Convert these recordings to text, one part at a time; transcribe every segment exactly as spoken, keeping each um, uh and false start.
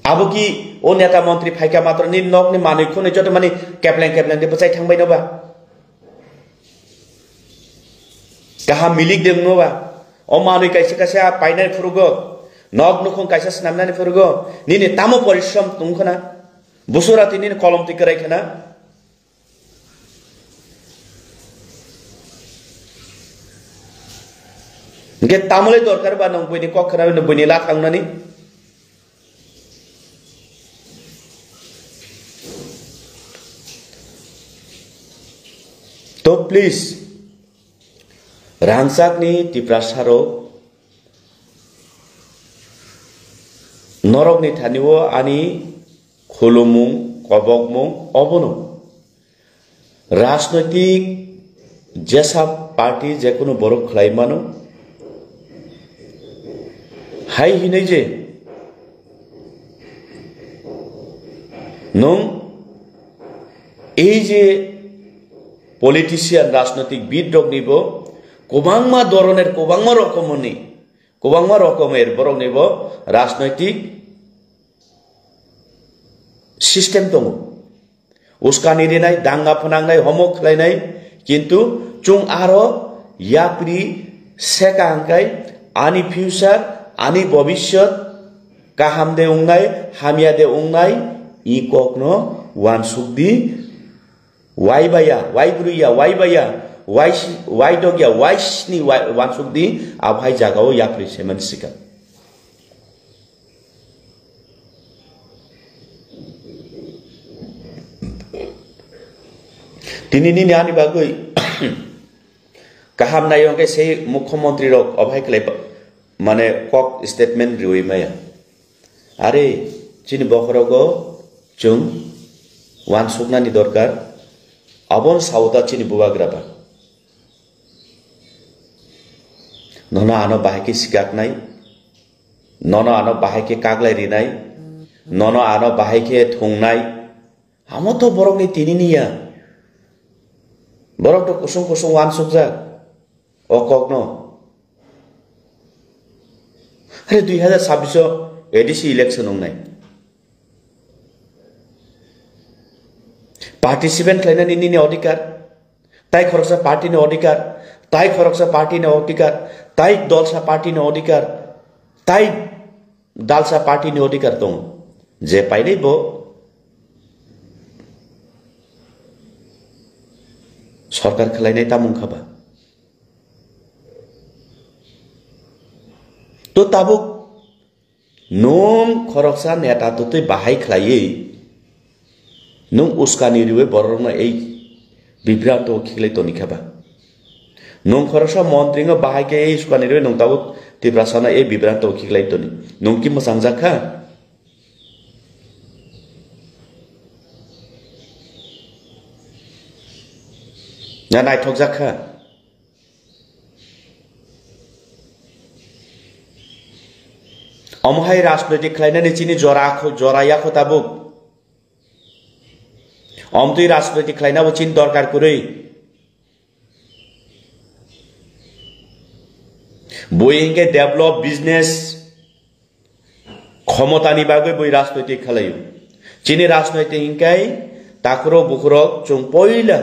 Abo ki o neta montri phaikha matro nini nokni manwi khwnwi joto mani kepleng kepleng de bwchai thangbai no ba? Kaham milik de wngno ba? O manwi kaisa kaisa painani phurugo, nok nukhung kaisa swnamnani phurugo, nini tamo porishrom tong khna? Busura twi nini kolom twi kwrai khna? Hingke tamole dorkar ba nwng buini kok khna, nwng buini la thangnani? To please, rangchakni Tiprasarok, norokni thani-o ani khulumung, kobokmung obono. Rajnoitik jesa party jekunu borok khlai mano. Hai hinui je nwng ei je politician, rajnoitik bid rokni bo kwbangma doroner, kwbangma rokomoni, kwbangma rokomer borokni bo rajnoitik system tongo. Uskani rinai, danga phnangnai, homok khlainai, kintu chwng aro yapri seka hwnkhe ani future, ani bobishyot kaham de wngnai, hamya de wngnai, i kokno wansuk di, wai baya, wai brwi ya, wai baya, wai si-, wai dok ya, wai sni, wai, wansuk di, abo hai jagao yapri se man sika. Tini nini ani bagwi kaham nai hwnkhe sei mukhyamantri rok obo hai khlai ba-, mane kok statement riwi maya. Are chini bokhorogo chwng wansuknani dorkar, aboni sao ta chini bubagra ba. Nono ano bahai khe sikaknai, nono ano bahai khe kaglai rinai, nono ano bahai khe thungnai. Amo to borokni tini ni ya. Borok to kusung kusung wansukjak o kokno. Are dui hazar sabbish o A D C election wngnai. Participant khlainani nini odhikar, tai khoroksa party ni odhikar, tai khoroksa party ni odhikar, tai dalsa party ni odhikar, tai dalsa party ni odhikar tongo. Je painai bo sorkar khlainai tamung kha ba. To tabuk nwng khoroksa neta twtwi bahai khlaiwi nwng uskani riwi borokno ei bibranto khiklai toni kha ba? Nwng khoroksa montri no bahai khe ei uskani riwi nwng tabuk Tiprasano ei bibranto khiklai toni. Nwng ki mwchangjak kha? Na naithokjak kha? Omo hai rajnoitik khlainani chini jora kho, jora ya kho tabuk. Omtwi rajnoitik khlainabo chini dorkar kwrwi. Bui hinkhe develop business khomotani bagwi bui rajnoitik khlaio. Chini rajnoitik hinkhe takhurok bukhurok chwng poila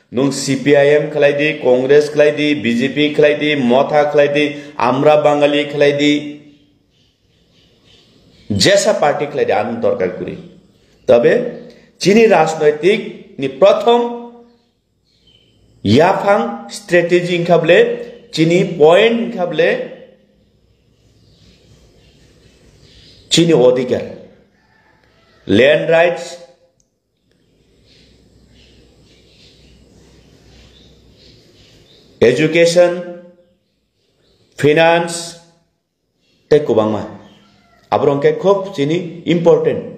nwng C P I M khlai di, Congress khlai di, B J P khlai di, Motha khlai di, Amra Bangali khlai di, jesa party khlai di, ani dorkar kwrwi. Tobe chini rajnoitik ni prothom yaphang strategy wngkha bole, chini point wngkha bole, chini odhikar, land rights, education, finance, tei kwbangma. Aborok khe khub chini important.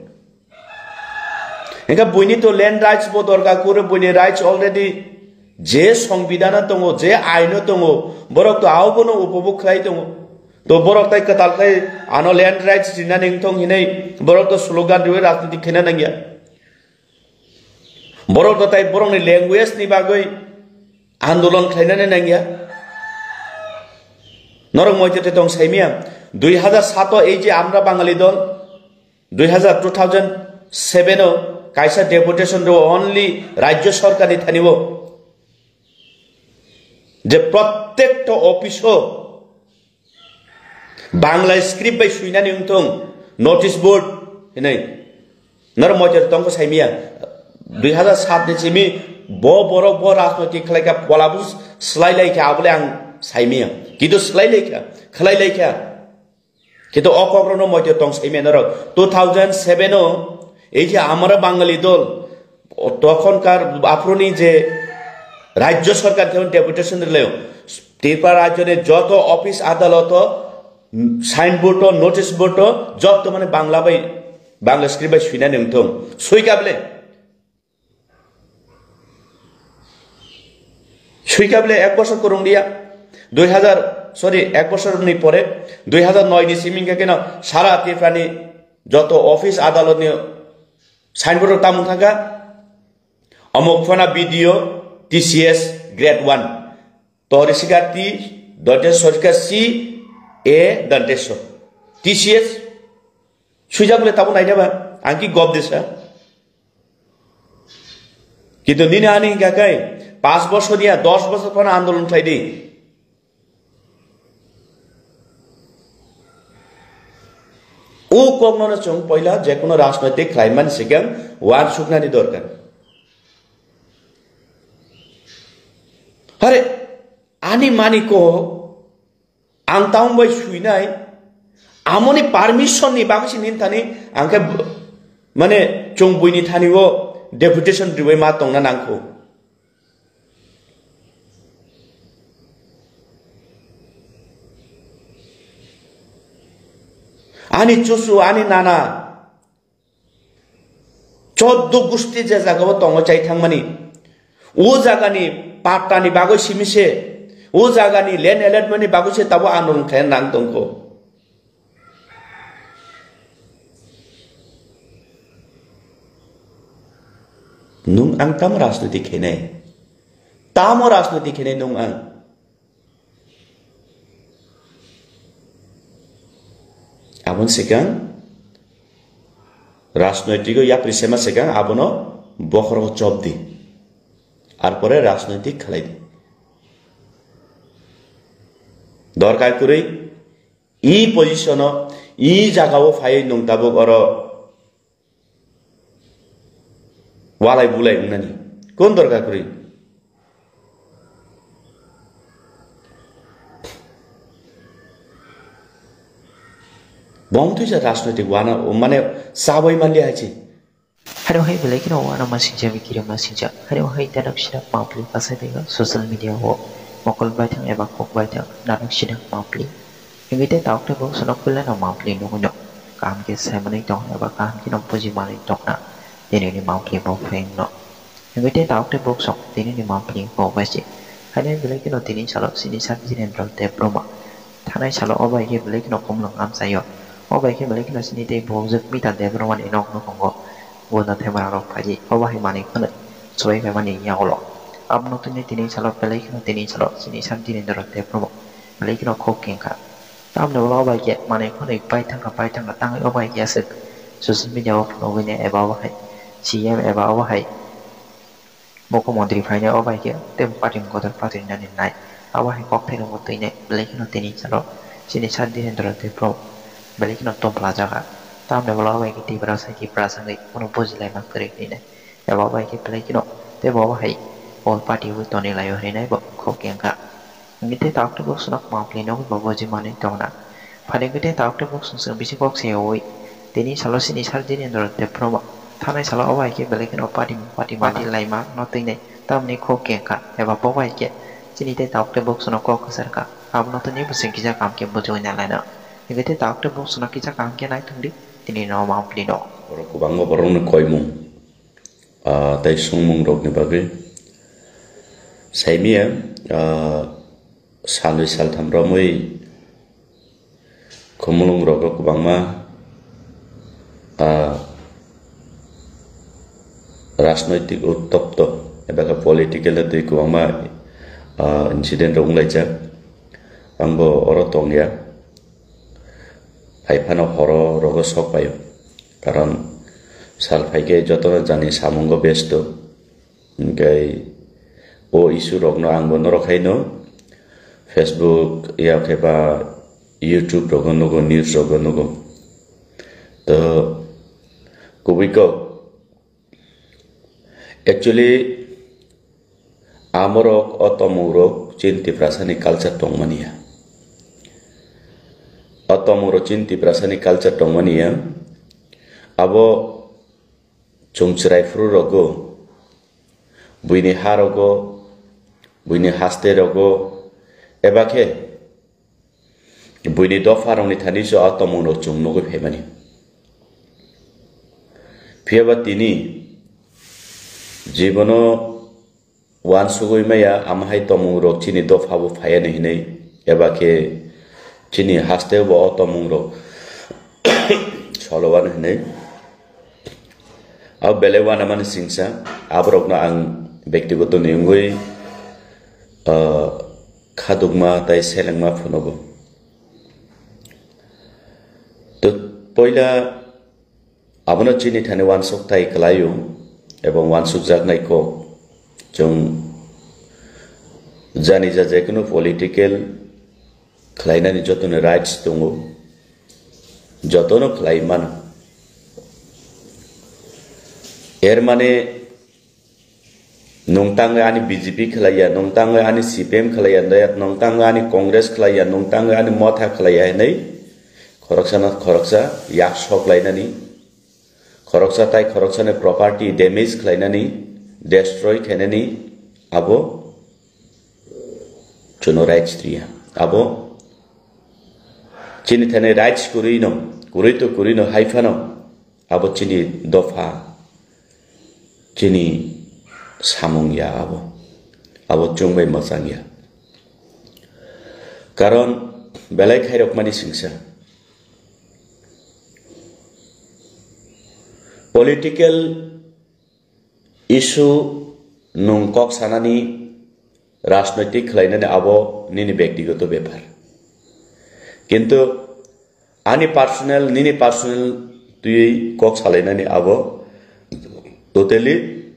Engkha buini to land rights bo dorkar kwrwi, buini rights already je songbidhano tongo, je aino tongo, borok to abono upobhog khlai tongo. To borok tai kwtal khlai ano land rights rinani wngthong hinwi borok to slogan riwi rajniti khaina nangya. Borok no tai borokni language ni bagwi andolon khlainani nangya. Norok moitete tong saimia, dui hazar sato ei je Amra Bangali dol, Dui hazar, two thousand seven o kaisa deputation rw only Rajya Sarkar ni thani o, je prottek to office o Bangla script bai swinani wngthung, notice board hinwi. Noro moiter tongkho saimiya. Dui hazar sat ni simi bo borok bo rajnoitik khlaikha, pola bo slai laikha, abole ang saimiya. Kintu slai laikha, khlai laikha. Kintu o kokrokno moiter tong saimiya norok. Two thousand seven o ei je Amara Bangali dol, o tokhonka aphuruni je Rajya Sarkar thani deputation rwlaio, Tripura rajyoni joto office adaloto, signboard o, notice board o, joto mane Bangla bai, Bangla script bai swinani wngthung. Swikha bole? Swikha bole ek bosor kwrwng liya. Dui hazar, sorry, ek bosor ni pore, dui hazar noi ni simi hingkha keno sara Tripura ni joto office adalot ni signboard rok tamo thangkha. Amok phana B D O, T C S grade one. Torisika T, Danteswa sorika C, A, Danteswa. T C S, swijak bole tamo naina ba, ang ki gob desa. Kintu nini ani hingkha kai, pas bosor ya, dos bosor phano andolon khlai di. O kokno no chwng poila je kono rajnoitik khlaimani sikang uansuknani dorkar. Hare, ani mani ko ang town bai suinai, amoni permission ni bagwi se nini thani ang khe b-, mane chwng buini thani o deputation ribai ma tongna nangkho. Ani chuchu, ani nana, choddo gusti je jagao tongo chai thangmani, o jagani pattani bagwi simi se, o jagani land allotment ni bagwi se tabo andolon khlai nang tongkho. Nung ang tamo rajniti khenai? Tamo rajniti khenai nung ang? Aboni sikang rajnoitiko yapri sema sikang abono bokhorogo chop di. Ar pore rajnoitik khlai di. Dorkar kwrwi i position o, i jagao phaiwi nung tabuk oro walai bulai wngnani kon dorkar kwrwi? Bong twi sa rajnoitik wana, mane, sabai manli hai chi. Haro hai belai kheno wana masingcha, bikira masingcha. Haro hai danak sidak mapli pasai bega social media o mokol baithang eba kok baithang danak sidak mapli. Hingke te tauk te bok sonok pila no mapli nugui no. Kaham ke sai manui tong eba kaham ke no buji manui tong na. Tini ni mapli bo pheng no. Hingke te tauk te bok song tini ni mapli bo bai se. Haino belai kheno tini salo sini sak Jirendra Debbarma. Thanai salo o bai khe belai kheno khumlwng amchaio. O bai khe belai kheno sini tei buwakjak Mita Debbarmani nok nukhungo gunda themra rok phaidi. O bahai manwi khwnwi swbai phaimani yagulo. Abono tini tini salo belai kheno tini salo sini sak Jirendra Debbarma belai kheno khuk kengkha. Tamni ulo o bai khe manwi khwnwi pai thangkha, pai thangkha tangwi o bai khe aswk social media o phunugwi nai eba o bahai C M eba o bahai Mukhyamantri phainai o bai khe tei party ni kotor party ni nani nai. Abo hai kok thairok bo twinai belai kheno tini salo chini sir Dhirendra Tripura belai kheno tongpla jaga. Tamni ulo o bai khe Tiprasa Tiprasa wngwi bono bujilaima kwrwi hinwi nai. Abo bai khe belai kheno tei bo hai o party wi tonilaio hinwi nai bo kok kengkha. Hingke tei tauk tei bok swnok mapli nogwi bo buji manwi tongna. Phaidi hingke tei tauk tei bok swnok bisi kok se oi. Tini salo sini sar Dhirendra Debbarma. Thanai salo o bai khe belai kheno party, party, party laima no twinai. Tamni kok kengkha. Eba bo bai khe chini tei tauk tei bok swnok kok kwsarkha. Abono tini bwswng kisa kaham khe bujui nalaina. Hingke tei tauk tei bok swnok kisa kaham khe naithok di. Tini no mapli no. Borok kwbangma borokno koimung. Ah, tei songmung rokni bagwi saimia, ah, salwi saltham romwi khumulwng rogo kwbangma, ah, rajnoitik uttopto eba khe political twi kwbangma, ah, incident rok wnglaijak. Ang bo oro tongya. Hai phano horo rogo sok paio. Karon sal phaikhe jotono jani samungo besto. Hwnkhe o issue rokno angbo norok haino Facebook ya khe ba YouTube rogo nugo, news rogo nugo. To kubui kok, actually, amorok o tomungrok chini Tiprasani culture tongmani ya. O tomungrok chini Tiprasani culture tongmani ya. Abo chwng chwrai phuru rogo, buini ha rogo, buini haste rogo, eba khe buini dopha rokni thani se o tomungrok chwng nugwi phaimani. Phiyaba tini jibono uansugwi maya, amo hai tomungrok chini dopha bo phaiya ni hinwi, eba khe chini haste bo o tomungrok solo uano hinwi. Abo belai uanamani singsa, aborokno ang bektigoto ni wngwi, ah, khadukma tai selengma phunugo. To poila abono chini thani uansuk tai kwlaio, ebong uansukjaknai kok. Chwng jani ja jekunu political khlainani jotoni rights tongo, jotono khlai mano. Er mane, nwng tangwi ani B J P khlaiya, nwng tangwi ani C P M khlaiya, nwng tangwi ani Congress khlaiya, nwng tangwi ani Motha khlaiya hinwi khoroksano khoroksa yak sok lainani, khoroksa tai khoroksani property damage khlainani, destroy khainani, abo chwngno rights riya. Abo chini thani rights kwrwino, kwrwi to kwrwino hai phano, abo chini dopha, chini samung ya abo. Abo chwng bai mwchang ya. Karon belai khairokmani singsa. Political issue nwng kok sanani, rajnoitik khlainani abo nini bektigoto bepar. Kintu ani personal, nini personal twiwi kok salainani abo totally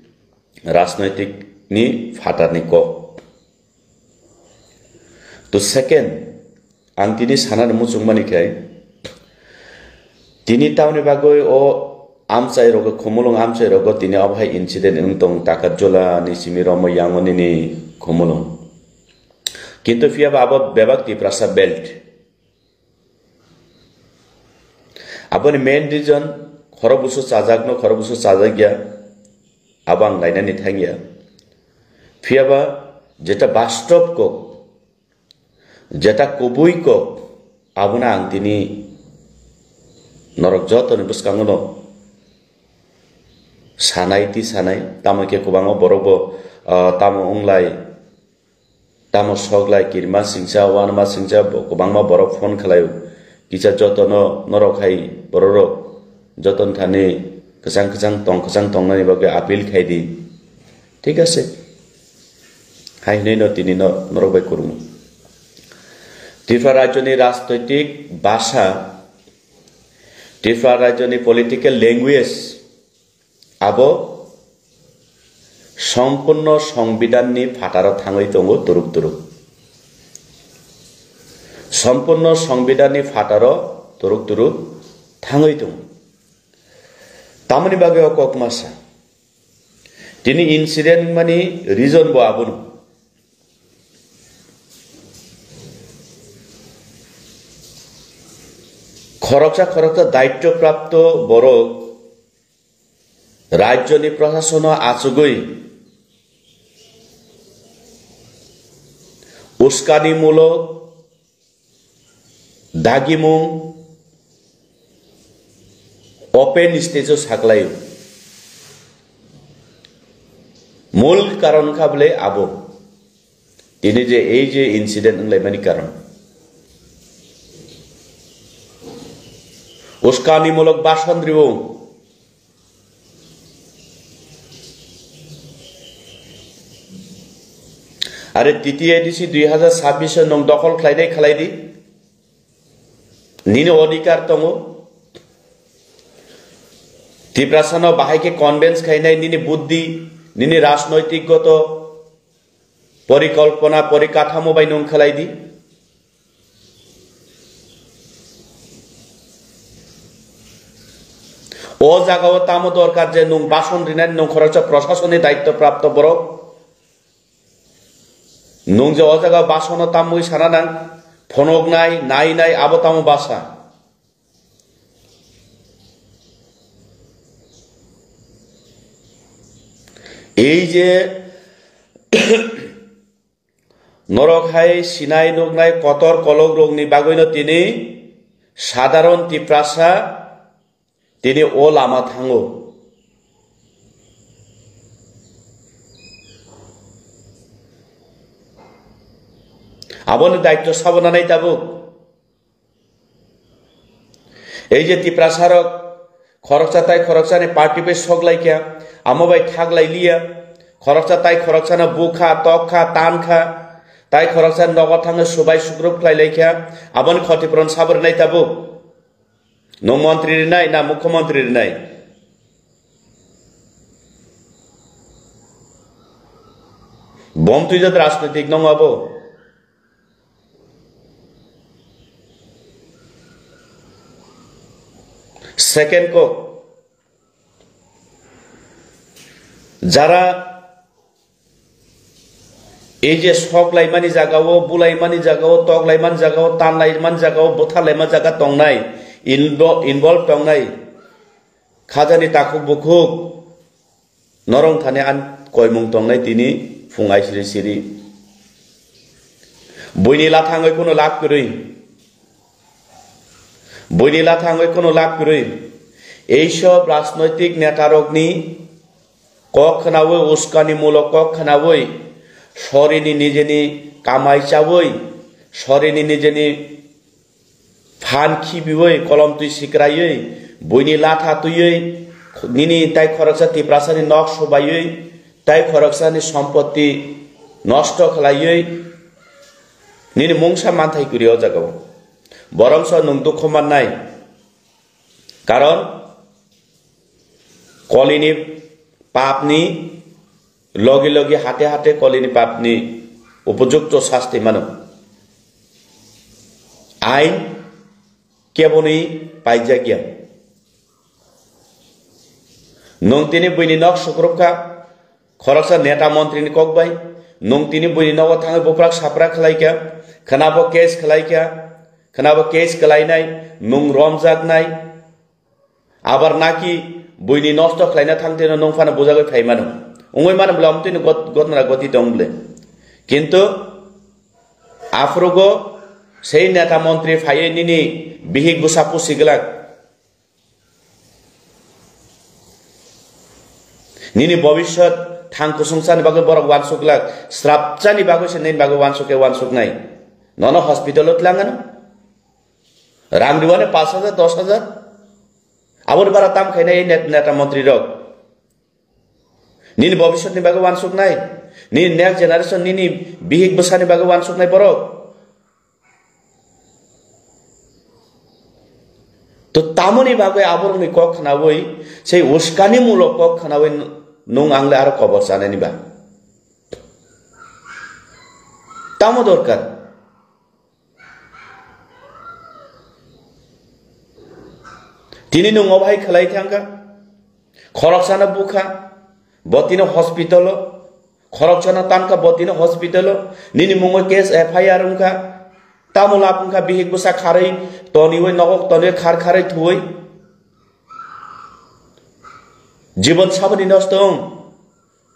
rajnoitik ni phatarni kok. To second, ang tini sanani muchungmani khe, tini tamni bagwi o amchai rogo, Khumulwng amchai rogo tini obo hai incident wng tong, Takarjula ni simi romo yango nini Khumulwng. Kintu phiyaba abo bebak Tiprasa belt. Aboni main reason, khorok busu chajakno, khorok busu chajak ya, abo ang lainani thang ya. Phiyaba jeta bastob kok, jeta kubui kok, abono ang tini norok jotoni bwskango no sanai ti sanai, tamo khe kwbangma borok bo, ah, tamo wnglai, tamo sok lai, kirima singcha, wanama singcha, bo kwbangma borok phone khlaio. Kisa jotono norok hai bororok joton thani kwchang kwchang tong, kwchang tongnani bagwi appeal khai di. Thik ase? Hai hwnwi no tini no norok bai kwrwngmung. Tripura rajyoni rajnoitik bhasha, Tripura rajyoni political language, abo sompurno songbidanni phataro thangwi tongo turuk turuk. Sompurno songbidanni phataro turuk turuk thangwi tongo. Tamoni bagwi o kok masa. Tini incident mani reason bo abono. Khoroksa khoroksa daityo prapto borok rajyoni prashasono achugwi uskanimulok dagimung open stage-o saklaio. Mul karon kha bwle abo. Tini je ei je incident wnglaimani karon. Uskanimulok bason riwo. Are T T A D C dui hazar sabbish o nwng dokhol khlainai khlai di. Nini odhikar tongo. Tiprasano bahai khe convince khainai nini buddhi, nini rajnoitik goto porikolpona, porikathamo bai nwng khlai di. O jagao tamo dorkar je nwng bason rinani, nwng khoroksa proshasoni daitto prapto borok. Nwng je o jagao basono tamwi sana nang, phonoknai, nainai, abo tamo basa. Ei je norok hai sinai nuknai kotor kolok rokni bagwino tini sadharon Tiprasa tini o lama thango. Aboni daityo sabo nanai tabuk. Ei je Tiprasa rok khoroksa tai khoroksa ni party bai sok lai kha, amo bai thak lai liya, khoroksa tai khoroksa no bukha, tokha, tankha, tai khoroksa nogo thangwi subai sukrup khlai lai kha, aboni khoti puron sabo rinai tabuk. Nwng montri rinai na mukhyamantri rinai? Bom twijak rajnitik nong abo. Second kok, jara ei je sok laimani jagao, bu laimani jagao, tok laimani jagao, tan laimani jagao, bwtha laima jaga tongnai, invo-, involve tongnai, khajani takhuk bukhuk, norong thani an koimung tongnai tini phung aisiri siri. Buini lathangwi kuno lab kwrwi. Buini lathangwi kuno lab kwrwi. Eisob rajnoitik netarokni kok khnawi, uskani mulok kok khnawi, sorini nijeni kamai chawi, sorini nijeni phan khibiwi, kolom twi sikraiwi, buini latha twiwi, nini tai khoroksa Tiprasani nok subaiwi, tai khoroksani sompotti nosto khlaiwi, nini mungsa manthai kwrwi o jagao. Borokso nwng dukhu mannai. Karon kolini papni logi logi hate hate kolini papni upojukto sasti mano. Ain keboni paijakya. Nwng tini buini nok sukrup kha, khoroksa neta montri ni kok bai, nwng tini buini nogo thangwi buprak saprak khlai kha, khwnabo case khlai kha, khwnabo case kwlainai, nwng romjaknai, abar naki buini nosto khlaina thangtino nwng phano bujagwi phai mano. Wngwi mano bwle, omtwino got-, gotmara goti tong bwle. Kintu aphrugo sei neta montri phaiwi nini bihik bwsa pusi glak. Nini bobiswt thang kusung chani bagwi borok wansuk glak, srap chani bagwi se nini bagwi wansuk khe wansuknai. Nono hospital-o tlang ano. Rang rwani pash hajar, dos hajar. Aboni bara tam khainai net-, neta montri rok. Nini bobiswtni bagwi wansuknai. Nini next generation, nini bihik bwsani bagwi wansuknai borok. To tamoni bagwi aborokni kok khnawi, sei uskani mulok kok khnawi nwng angle aro kobor chanani ba? Tamo dorkar? Tini nwng obo hai khlai thangkha, khoroksano bukha, bo tini hospital-o, khoroksano tankha, bo tini hospital-o, nini mungo case F I R wngkha, tamo lab wngkha, bihik bwsa kharwi toniwi, nogo toniwi khar kharwi thuwi. Jibon saboni nosto wng.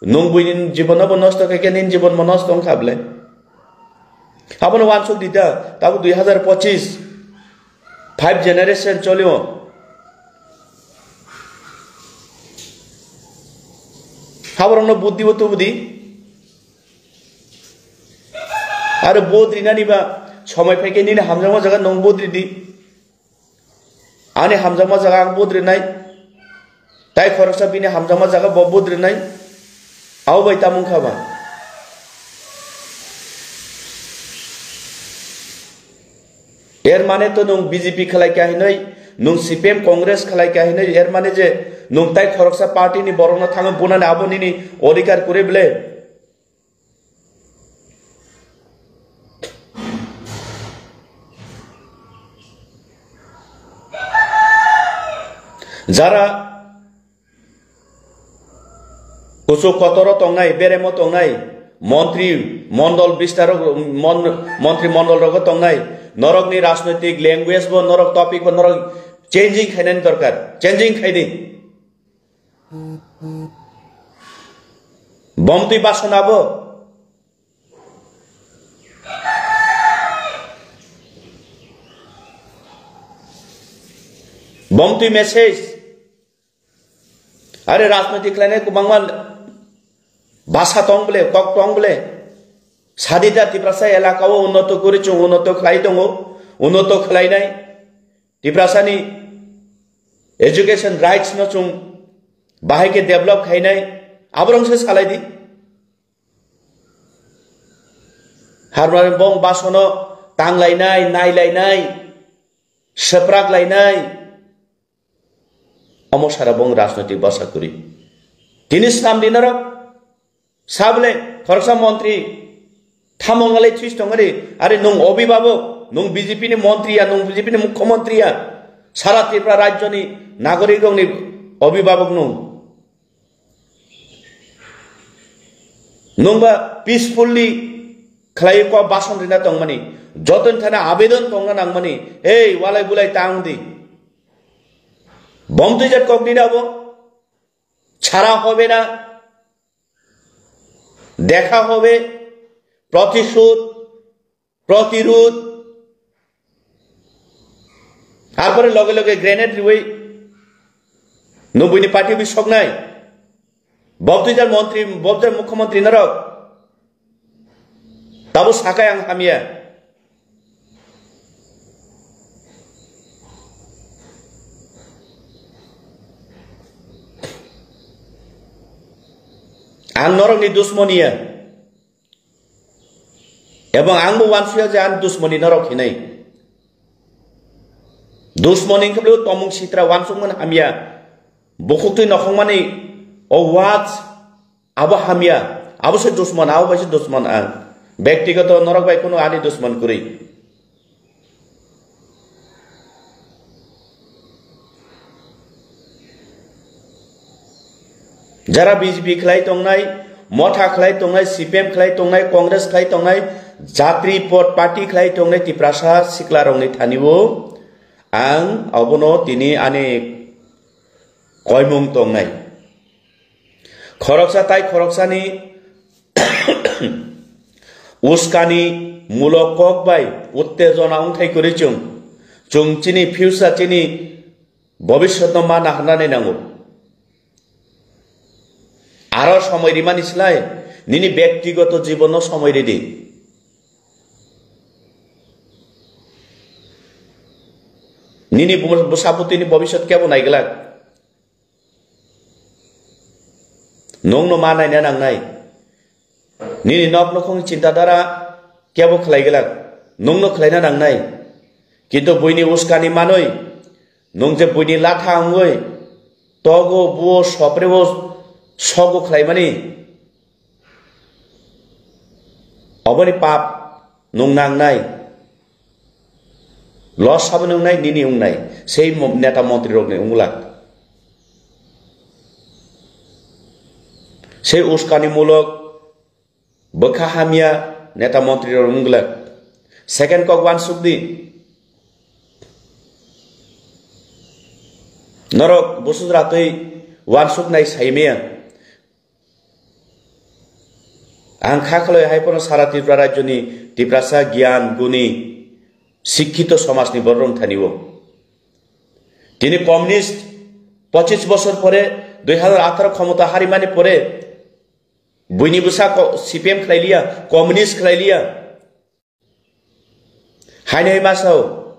Nwng buini jibono bo nosto khe khe nini jibon bo nosto wngkha bwle. Abono wansuk di ta, tabuk dui hazar pochis, five generation cholio. Haborokno buddhi bo tubu di. Aro vote rinani ba somoi phai khe nini hamjakma jaga nwng vote ridi. Ani hamjakma jaga ang budrinai, tai khoroksa bini hamjakma jaga bo budrinai, abo bai tamung kha ba? Er mane to nwng B J P khlai kha hinwi, nwng C P M Congress khlai kha hinwi, er mane je Nwng tai khoroksa party ni borokno thangwi bunani abo nini odhikar kwrwi ble? Jara kuchuk kotoro tongnai, beremo tongnai, montri mondol bistarok, mon-, montri mondol rogo tongnai, norokni rajnoitik language bo, norok topic bo, norok changing khainani dorkar, changing khaidi. Bomtwi basona bo. Bomtwi message. Are rajniti khlainai kwbangma basa tong bole, kok tong bole. Sadida Tiprasa elaka o unnoto kwrwi chwng unnoto khlai tongo, unnoto khlainai. Tiprasani education rights no chwng bahai khe develop khainai, aborok se salai di. Harmani bong basono tanglainai, nailainai, sepraklainai, omo sara bong rajnoitik basa kwrwi. Tini slam di norok, sable khoroksa montri thamong alai thwis tongari, are nwng obibabok, nwng B J P ni montri ya, nwng B J P ni mukhyamantri ya, sara Tripura rajyoni nagorik rokni obibabok nwng. Nwngba peacefully khlai kok bason rina tongmani, joton thana abedon tongna nangmani, ei walai bulai tang di. Bomtwi jat kok nina bo, chhara hobe na, dekha hobe, protishodh, protirudh, tarpore loge loge grenade riwi nwng buini party bi soknai. Bobtwijak montri, bobtwijak mukhyamantri norok tabo sakai ang hamya. Ang norokni dusmon ya. Ebong ang bo uansukya je ang dusmoni norok hinwi. Dusmoni wngkhe bwlwi tomung sitra uansukmani hamya. Bukhuktwi nokhongmani o watch abo hamya. Abo se dusmon, abo bai se dusmon ang. Bektigoto norok bai kunu ani dusmon kwrwi. Jara B J P khlai tongnai, Motha khlai tongnai, C P M khlai tongnai, Congress khlai tongnai, Jatri Pot Party khlai tongnai, Tiprasa siklarokni thani-o ang obono tini ani koimung tongnai. Khoroksa tai khoroksani uskani mulok kok bai uttejona wngthai kwrwi chwng, chwng chini future, chini bobiswtno ma naharnani nango. Aro somoi rimani slai nini bektigoto jibonno somoi ridi. Nini bwsa-, bwsaputini bobiswt kebo naiglak. Nwngno ma naina nangnai. Nini nok nukhung chinta dara kebo khlai glak, nwngno khlaina nangnai. Kintu buini uskani manwi, nwng je buini latha wngwi togo, buo, sopreo sogo khlaimani, oboni pap nwng nangnai. Loss sabo nwngnai, nini wngnai, sei mo-, neta montri rokni wngla. Sei uskani mulok, bwkha hamya neta montri rok wngla. Second kok uansuk di. Norok busuk ratwi uansuknai saimaya. Ang kha khlai hai phano sara Tripura rajyoni Tiprasa giyan guni sikkito somajni borok wng thani-o. Tini communist pochis bosor pore, dui hazar atharo khomota harimani pore, buini bwsa ko-, C P M khlai liya, communist khlai liya. Haino hai masa o,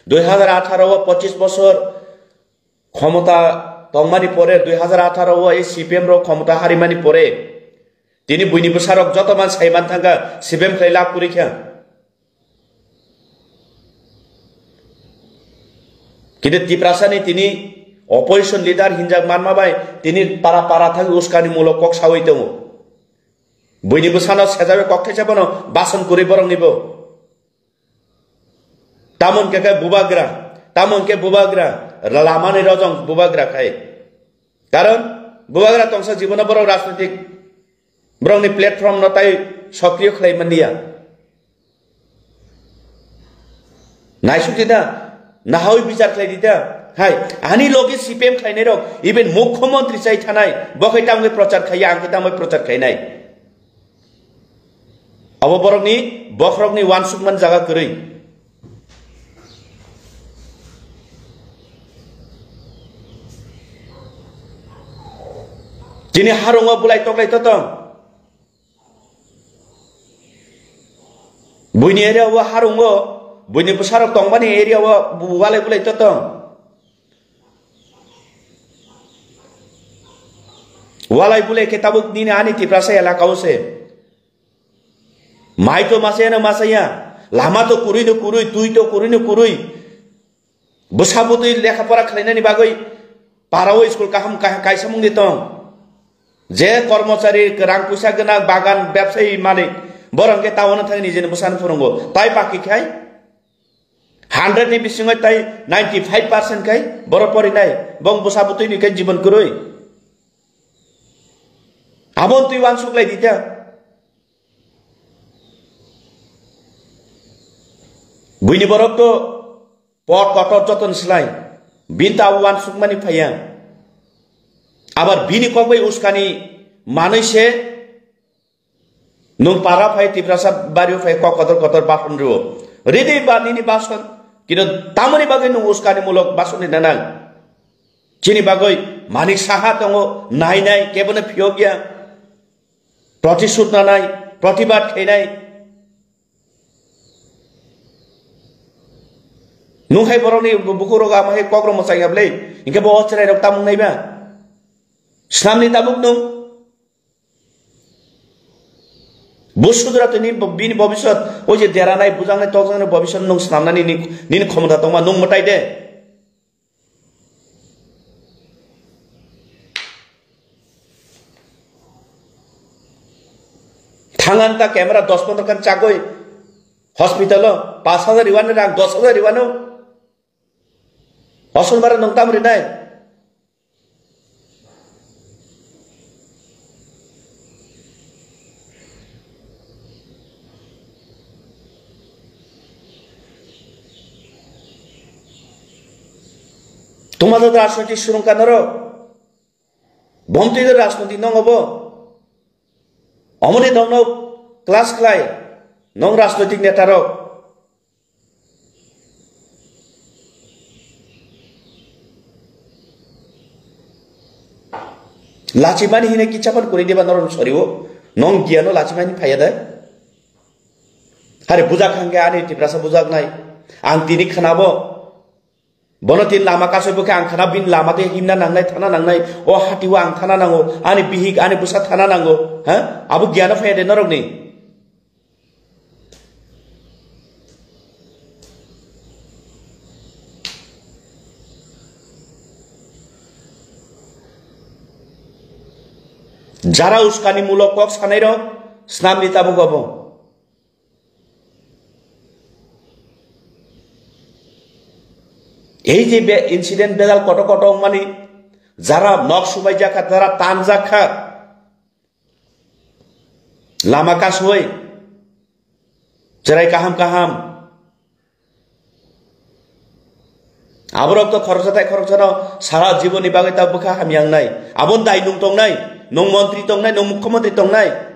dui hazar atharo o pochis bosor khomota tongmani pore, dui hazar atharo o ei C P M rok khomota harimani pore, tini buini bwsarok joto man saiman thangkha, C P M khlai lab kwrwi kha. Kintu Tiprasani tini Opposition leader hinjak manma bai tini para para thang uskani mulok kok sawi tongo. Buini bwsano sejawi kok thaisa bono bason kwrwi borokni bo. Tamon khe khe bubagra, tamon khe bubagra, lamani rojong bubagra khai. Karon bubagra tongsa jibono borok rajnitik borokni platform no tai sokriyo khlai manliya. Naisuk di da, nahawi bichar khlai di da. Hai, ani loge C P M khlainai rok, even mukhyamantri chai thanai, bo khai tamwi prochar khaiya, ang khai tamwi prochar khainai. Abo borokni, bokhorokni wansukmani jaga kwrwi. Chini harungo bulai toklai totong. Buini area o harungo, buini bwsarok tongmani area o bu-, walai bulai totong. Walai bulai khe tabuk nini ani Tiprasa elaka o se. Mai to masaya na masaya. Lama to kurui no kurui, tui to kurui no kurui. Bwsa bwtwi lekha pora khlainani bagwi parao school kaham ka-, kaisa mungni tong. Je kormochari, rang puisa gwnang, bagan, bebsai malik, borok hwnkhe town-o thangwi nijeni bwsano phwrwngo. Tai baki khai hundred ni bisingo tai ninety five percent khai borok porinai. Bong bwsa bwtwini khe jibon kwrwi. Aboni twi uansuk lai di ta. Buini borok to pot kotor joton slai. Bini ta uansukmani phaiya. Abar bini kok bai uskani manwi se nwng para phai Tiprasa bario phai kok kotor kotor bason rwo. Ridi ba nini bason. Kino tamoni bagwi nwng uskani mulok bason rina nang. Chini bagwi Manik Saha tongo, nai nai, kebono phiyok ya. Protishud nanai, protibad khainai. Nwng hai borokni bu-, bukurok ama hai kokrok mwchang ya bwle. Hinkhe bo o chwrairok tamung nai ba? Snamni tabuk nwng. Bo sudra tini bo-, bini bobiswt, o je deranai, bujaknai, tokjaknai bobiswt nwng snamnani ni-, nini khomota tongma, nwng mwtai de. Thangan ta camera dos pondro khan chagwi hospital o pash hajar riwani rang dos hajar riwano. Osonbara nwng tam rinai. Tuma to rajniti surung kanaro. Bomti to rajniti nongo bo. Omoni nongno class khlai. Nong rajniti netarok. Lachimani hine kichapan kuri diba norok soriwo. Nong giano lachimani phaya de. Hari bujak hangke ani Tiprasa bujak nai. Ang tini khanabo. Bono tin lama kasoi bokhe ang khana bin lama te himna nangnai, thana nangnai. O hatiwo ang thana nango. Ani bihik, ani bwsa thana nango. Ha? Abo giano phaya de norok ni. Jara uskani mulok kok sanai rok, snam ni tabuk abo. Ei je be incident bedal koto koto wngmani, jara nok subai jakha, jara tan jakha. Lama kasoi, cherai kaham kaham. Aborok to khoroksa tai khoroksa no sara jiboni bagwi ta bwkha hamya wngnai. Abon dai nung tongnai, nung montri tongnai, nung mukhyamantri tongnai.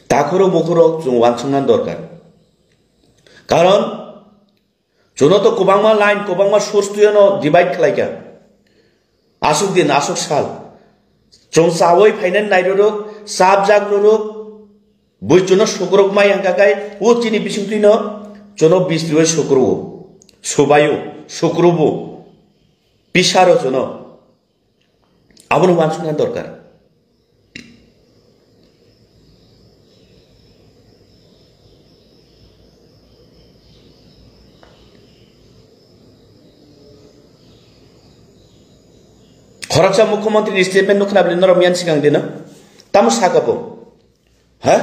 Takhurok bukhurok chwng uansukna dorkar. Karon chwngno to kwbangma line, kwbangma source twiyono divide khlaikha. Aswk din, aswk sal. Chwng chawi phainani nairwrwk, chapjak rwrwk, bui chwngno sukrwk mai hwnkha khai, o chini bisingtwino chwngno bistriwi sukrwo. Subaio, sukrubo, pisaro jono. Abono wansukna dorkar. Khoroksa mukhyamantri ni statement nukna bini norok miyan sikang dino. Tamo saka bo. Ha?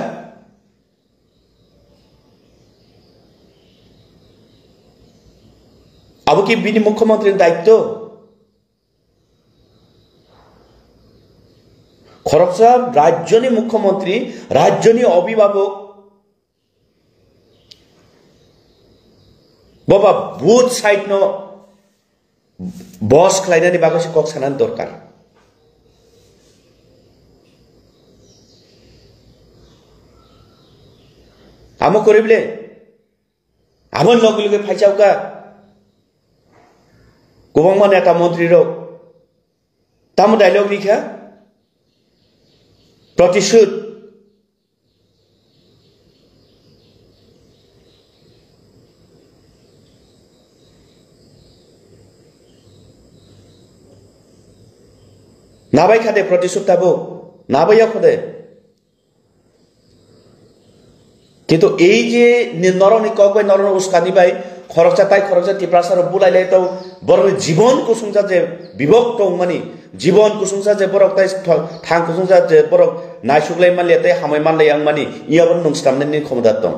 Abo ki bini mukhyamantri ni daitto? Khoroksa rajyoni mukhyamantri, rajyoni obhibhabok, boba both side no boss khlainani bagwi se kok sanani dorkar. Amo kwrwi bile? Aboni loge loge phaisao kha kwbangma neta montri rok. Tamo dialogue rikha? Protishud. Nabai khade protishud tabuk. Nabai ya khode. Kintu ei je ni norokni kok bai norokno uskani bai khoroksa tai khoroksa Tiprasa rok bulai lai tong, borokni jibon kusungsa je bibok tongmani, jibon kusungsa je borok tai tho-, thang kusungsa je borok naisuk lai manliya tai hamai manlai yang mani, iya bono nung stamnani khomota tong.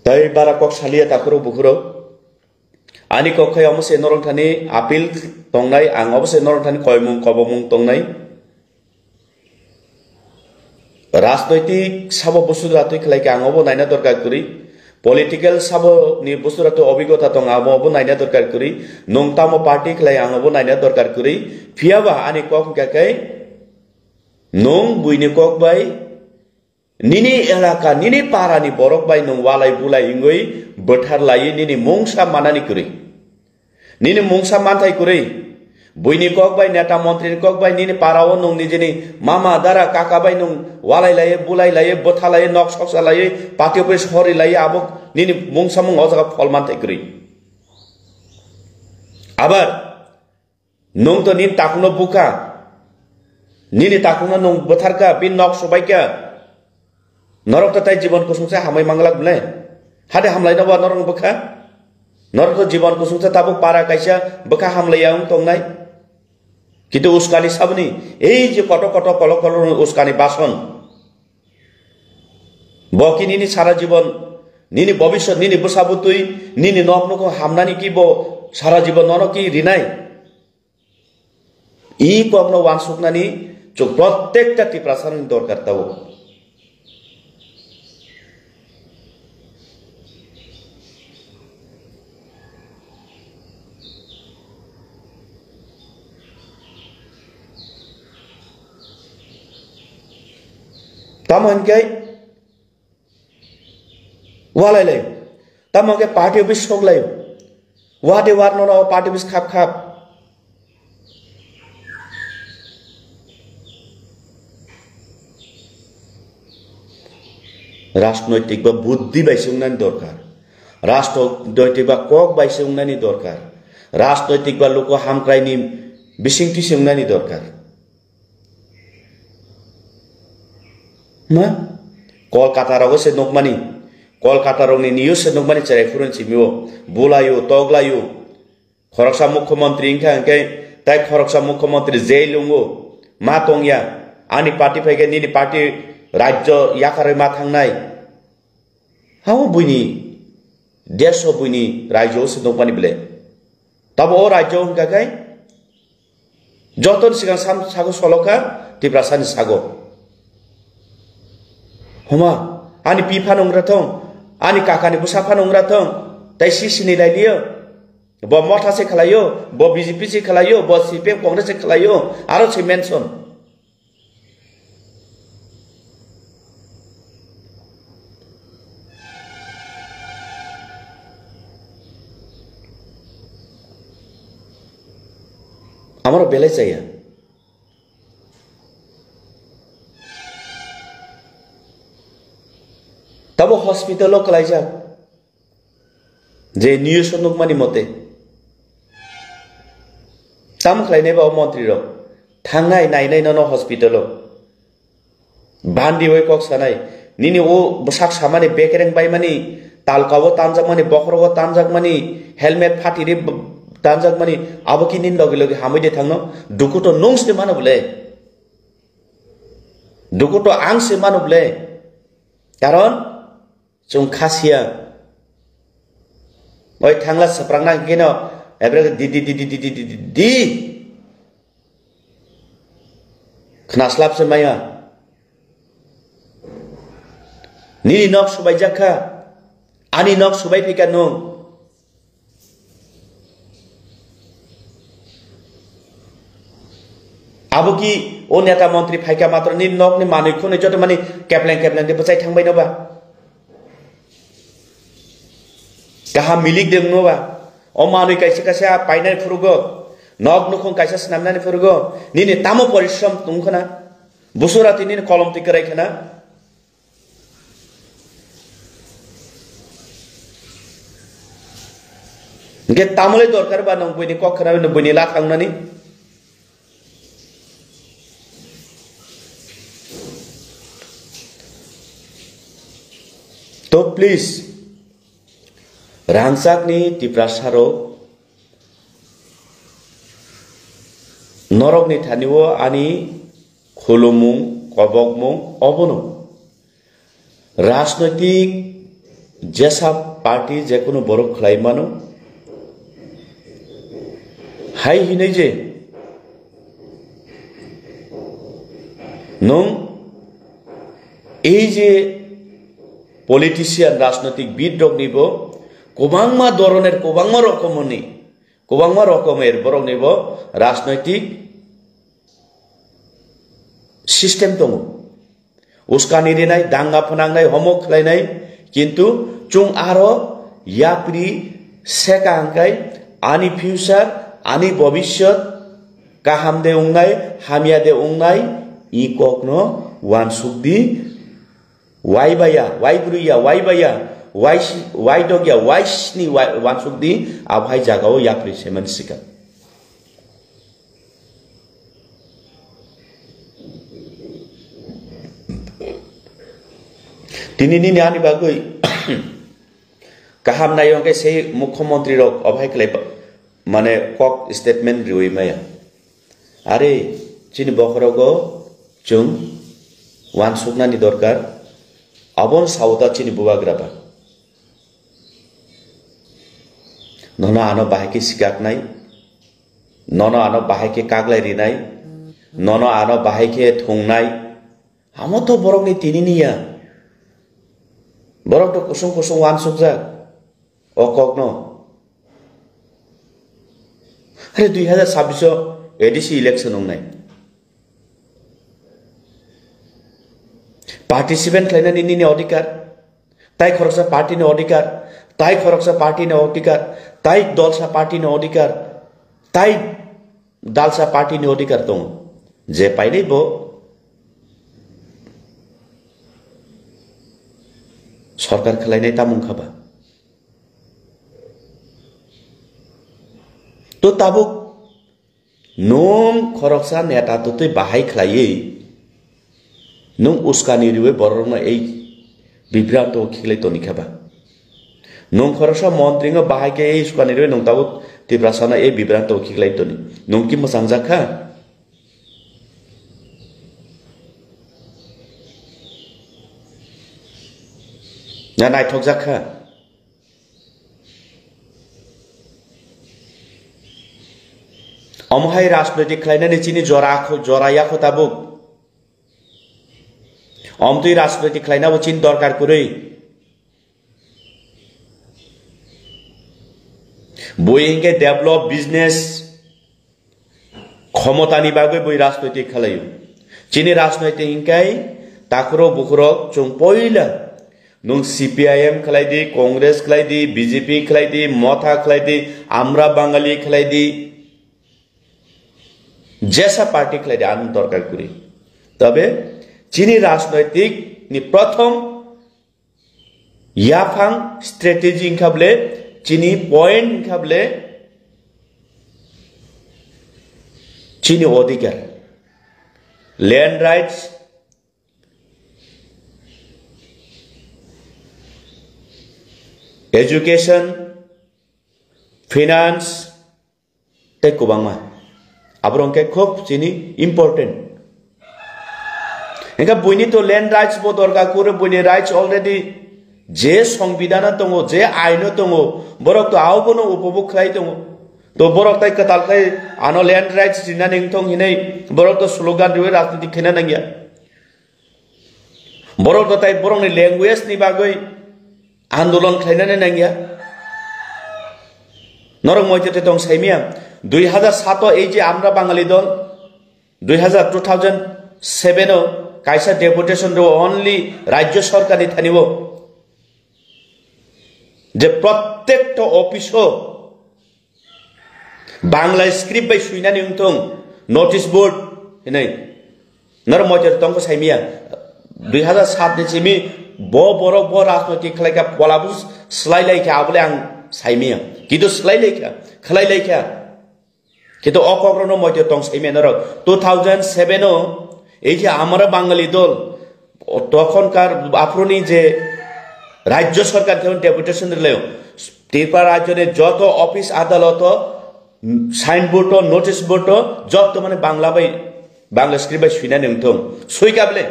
Tai bara kok salia takhurok bukhurok. Ani kok khai omo se norok thani appeal tongnai, ang obo se norok thani koimung kobomung tongnai. Rajnoitik sabo busuda twi khlai khe ang obo naina dorkar kwrwi. Political sabo ni busuda twi obigota tong amo obo naina dorkar kwrwi. Nung tamo party khlai ang obo naina dorkar kwrwi. Phiya ba ani kok hwnkha khe nung buini kok bai nini elaka, nini para ni borok bai nung walai bulai wngwi bwthar laiwi nini mungsa manani kwrwi. Nini mungsa manthai kwrwi, buini kok bai, neta montri ni kok bai, nini para o nung nijini mama, dara, kaka bai nung walai lai, bulai lai, bwtha lai, nok soksa lai, party office hori lai, abo nini mungsa mung o jaga phol manthai kwrwi. Abar nung to nini takhukno bukha, nini takhukno nung bwtharkha, bini nok subaikha. Norok to tai jibon kusungsa hamai manglak bwle? Hade hamlaino ba norok bwkha? Norok to jibon kusungsa tabuk para kaisa bwkha hamlaiya wng tongnai. Kintu uskani saboni ei je kotor kotor kolok kolok uskani bason. Bo ki nini sara jibon, nini bobisot, nini bwsa bwtwi, nini nok nukhung hamnani ki bo sara jibon nono ki rinai? I kokno wansuknani chwng protekta Tiprasani dorkar tabuk. Tamo hinkhe walai lai. Tamo hinkhe party office sok lai. Wade war nono party office khap khap. Rajnoitik ba buddhi bai se wngnani dorkar. Rajnoitik ba kok bai se wngnani dorkar. Rajnoitik ba luku hamkrai ni bisingtwi se wngnani dorkar. Ma? Kolkata rogo se nukmani. Kolkata rokni news se nukmani cherai phuruni simi o. Bulaio, toglaio. Khoroksa mukhyamantri wngkha hwnkhe tai khoroksa mukhyamantri jail wngo. Ma tongya. Ani party phaikhe nini party rajyo yakarwi ma thangnai. Hao buini desh o buini rajyo o se nukmani bwle. Tabo o rajyo wngkha khe jotoni sikang sam sago solokha Tiprasani sago. Homa, ani pi phano wngra thong, ani kakani bwsa phano wngra thong, tai si sini lai liyo. Bo Motha se khwlaio, bo B J P se khwlaio, bo C P M Congress se khwlaio, aro se mention. Amaro belai chaya. Tabo hospital o kalaijak. Je news o nukmani mote. Tamo khlainai ba o montri rok. Thangnai nainai nono hospital o. Bandi bai kok sanai. Nini o bwsak samani bekereng baimani, talka o tanjakmani, bokhorok o tanjakmani, helmet phatiri b-, tanjakmani, abo ki nini logi logi hamwi de thangno? Duku to nung se mano bole. Duku to ang se mano bole. Karon, chwng kha siya. Oi thangla swprakna hwnkhe no, ebrek di di di di di di di di di. Khnaslap se maya. Nini nok subaijak kha. Ani nok subai phika nung. Abo ki o neta montri phaika matro ni nok ni manwi khunwi joto mani kepleng kepleng de bwchai thangbai no ba? Kaham milik de wngno ba? O manwi kaisa kaisa painani phurugo, nok nukhung kaisa swnamnani phurugo, nini tamo porishrom tong khna? Busura twi nini kolom twi kwrai khna? Hingke tamole dorkar ba nong buini kok khna, nong buini la thangnani? To please, rangchakni Tiprasa rok, norokni thani o ani khulumung, kobokmung obono. Rajnoitik jesa party jekunu borok khlai mano. Hai hinui je nwng ei je politician, rajnoitik bid rokni bo kwbangma doroner, kwbangma rokomoni, kwbangma rokomer borokni bo rajnoitik system tongo. Uskani rinai, danga phnangnai, homok khlainai, kintu chwng aro yapri seka hwnkhe ani future, ani bobishyot kaham de wngnai, hamya de wngnai, i kokno wansuk di, wai baya, wai brwiya, wai baya, wai si-, wai dogya, wai sni wai-, wansuk di, abo hai jagao yapri se man sika. Tini nini ani bagwi kaham nai hwnkhe sei mukhyamantri rok obo hai khlai ba-, mane kok statement riwi maya. Are chini bokhorogo chwng wansuknani dorkar, aboni sao ta chini bubagra ba. Nono ano bahai khe sikaknai, nono ano bahai khe kaglai rinai, nono ano bahai khe thungnai. Amo to borokni tini ni ya. Borok to kusung kusung wansukjak o kokno. Are dui hazar sabbish o A D C election wngnai. Participant khlainani nini odhikar, tai khoroksa party ni odhikar, tai khoroksa party ni odhikar, tai dalsa party ni odhikar, tai dalsa party ni odhikar tongo. Je painai bo sorkar khlainai tamung kha ba. To tabuk nwng khoroksa neta twtwi bahai khlaiwi nwng uskani riwi borokno ei bibranto khiklai toni kha ba? Nwng khoroksa montri no bahai khe ei uskani riwi nwng tabuk Tiprasano ei bibranto khiklai toni. Nwng ki mwchangjak kha? Na naithokjak kha? Omo hai rajnoitik khlainani chini jora kho-, jora ya kho tabuk. Omtwi rajnoitik khlainabo chini dorkar kwrwi. Bui hinkhe develop business khomotani bagwi bui rajnoitik khlaio. Chini rajnoitik hinkhe takhurok bukhurok chwng poila nwng C P I M khlai di, Congress khlai di, B J P khlai di, Motha khlai di, Amra Bangali khlai di. Jesa party khlai de, ano dorkar kwrwi. Tobe chini rajnoitik ni prothom yaphang strategy wngkha bole, chini point wngkha bole, chini odhikar, land rights, education, finance, tei kwbangma. Aborok khe khub chini important. Engkha buini to land rights bo dorkar kuro, buini rights already je songbidhano tongo, je aino tongo, borok to abono upobhog khlai tongo. To borok tai kwtal khai ano land rights rinani wngthong hinwi borok to slogan riwi rajniti khaina nangya. Borok to tai borokni language ni bagwi andolon khlainani nangya. Norok moitete tong saimia, dui hazar sato ei je Amra Bangali dol, dui hazar, two thousand seven o kaisa deputation rw only Rajya Sarkar ni thani o, je prottek to office o Bangla script bai swinani wngthong, notice board hinwi. Norok moitete tongkho saimia, dui hazar sat ni simi bo borok bo rajnoitik khlaikha, pola bo slai laikha, abole ang saimia. Kintu slai laikha, khlai laikha. Kintu o kokrokno moito tong saimia norok. Two thousand seven o ei je Amra Bangali dol, o tokhon kar aphuruni je Rajya Sarkar thani deputation rilaio, Tripura rajyoni joto office adaloto, signboard o, notice board o, joto mane Bangla bai, Bangla script bai swinani wngthong. Swikha bole?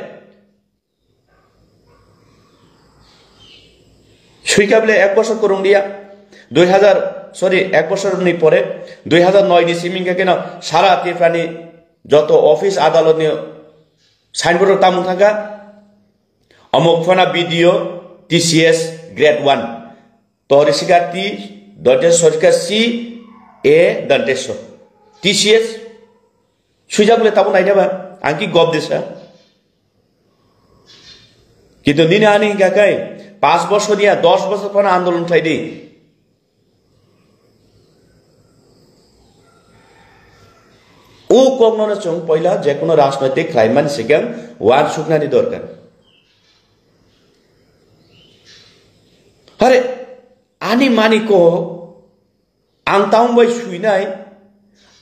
Swikha bole ek bosor kwrwng liya. Dui hazar, sorry, ek bosor ni pore, dui hazar noi ni simi hingkha keno sara Tripura ni joto office adalot ni signboard rok tamung thangkha. Omok phana B D O, T C S grade one. Tori sikha T, dante sorikha C, A, dante so. T C S, swijak bole tabo naina ba, ang ki gob desa. Kintu nini ani hingkha kai, pas bosor ya, dos bosor phano andolon khlai di. O kokno no chwng poila jekono rajnoitik khlaimani sikang uansuknani dorkar. Hare, ani mani ko ang taung bai suinai,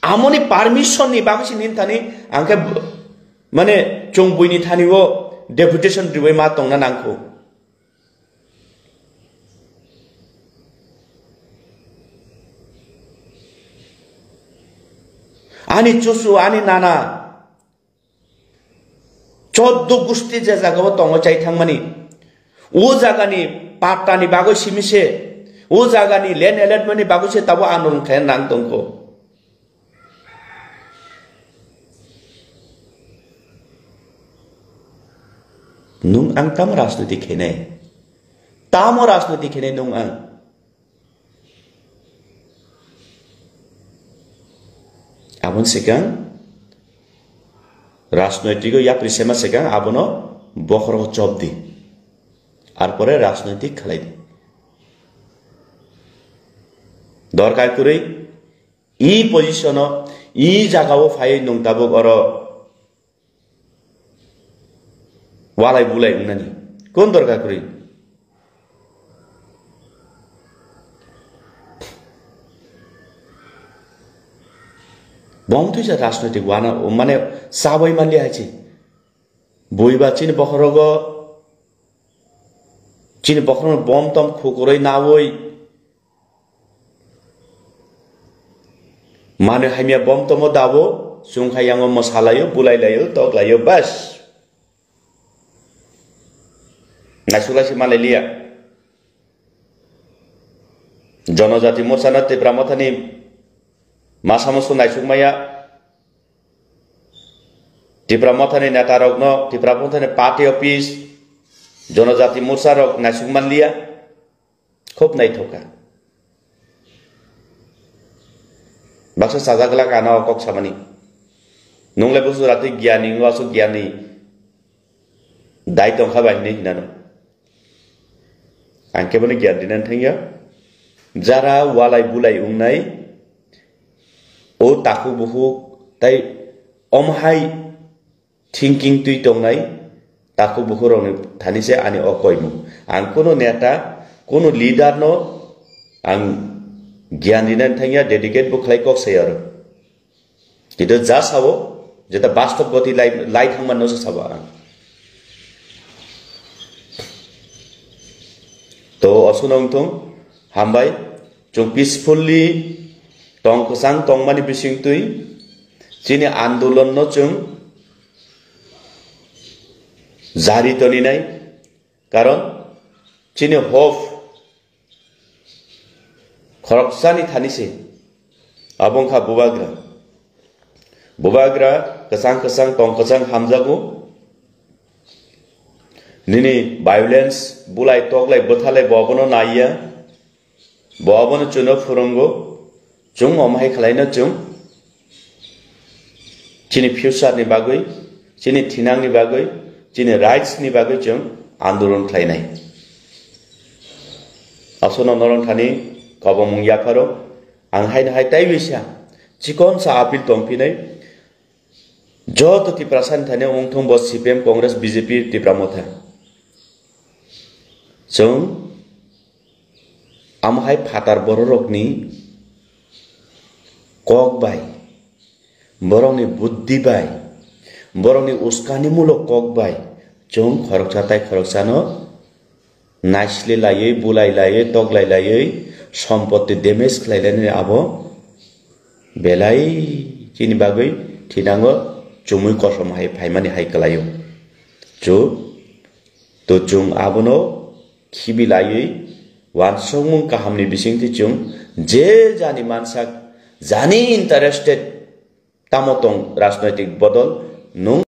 amoni permission ni bagwi se nini thani ang khe b-, mane chwng buini thani o deputation ribai ma tongna nangkho. Ani chuchu, ani nana, choddo gusti je jagao tongo chai thangmani, o jagani pattani bagwi simi se, o jagani land allotment ni bagwi se tabo andolon khlai nang tongkho. Nung ang tamo rajniti khenai? Tamo rajniti khenai nung ang? Aboni sikang rajnoitiko yapri sema sikang abono bokhorogo chop di. Ar pore rajnoitik khlai di. Dorkar kwrwi i position o, i jagao phaiwi nung tabuk oro walai bulai wngnani kon dorkar kwrwi? Bom twisa rajnoitik wana, mane, chabai manli hai chi. Buiba chini bokhorogo, chini bokhorogo bom tom khukuroi nawi, mane hamya bom tomo dabo, chwng hai yango mwsalaio, bulailaio, toklaio, bas. Naisuk laisi malai liya. Jonojati Morcha no Tipra Mothani masa musu naisuk maya. Tipra Mothani neta rok no, Tipra Mothani party office, Jonojati Morcha rok naisuk man liya. Khub naithok kha. Baksa sajak glak ano kok samani. Nungle busu ratwi giyani, wngwi aswk giyani dai tongkha bai hinwi hinano. Ang khe bono giyan rinani thangya. Jara walai bulai wngnai, o takhuk bukhuk tai Omo hai thinking twi tongnai takhuk bukhuk rokni thani se ani o koimung. Ang kuno neta, kuno leader no ang gyan rinani thangya, dedicate bo khlai kok sai aro. Kintu ja sabo, jeta bastob goti lai, lai thangma no se sabo ang. To osuno wngthung, hambai, chwng peacefully tong kwchang tongmani bisingtwi chini andolon no chwng jari toninai, karon chini hope khoroksani thani se, abo wngkha bubagra. Bubagra kwchang kwchang tong kwchang hamjago. Nini violence, bulai toklai bwthalai bo abono naiya. Bo abono chuno phwrwngo. Chwng omo hai khlaino chwng chini future ni bagwi, chini thinangni bagwi, chini rights ni bagwi chwng andolon khlainai. Asono norong thani kobomung yapharo ang haino hai taiwi sa chikon sa appeal tongphinai. Joto Tiprasani thani wngthung bo C P M, Congress, B J P, Tipra Motha. Chwng amo hai phatar bororokni kok bai, borokni buddhi bai, borokni uskanimulok kok bai chwng khoroksa tai khoroksano naisle laiwi, bulai laiwi, toklai laiwi, sompotti damage khlai lainani abo belai chini bagwi thinango chumui kosom hai phaimani hai kwlaio. Chu, to chwng abono khibi laiwi uansukmung kahamni bisingtwi chwng je jani mansak, jani interested tamo tong rajnoitik bodol, nwng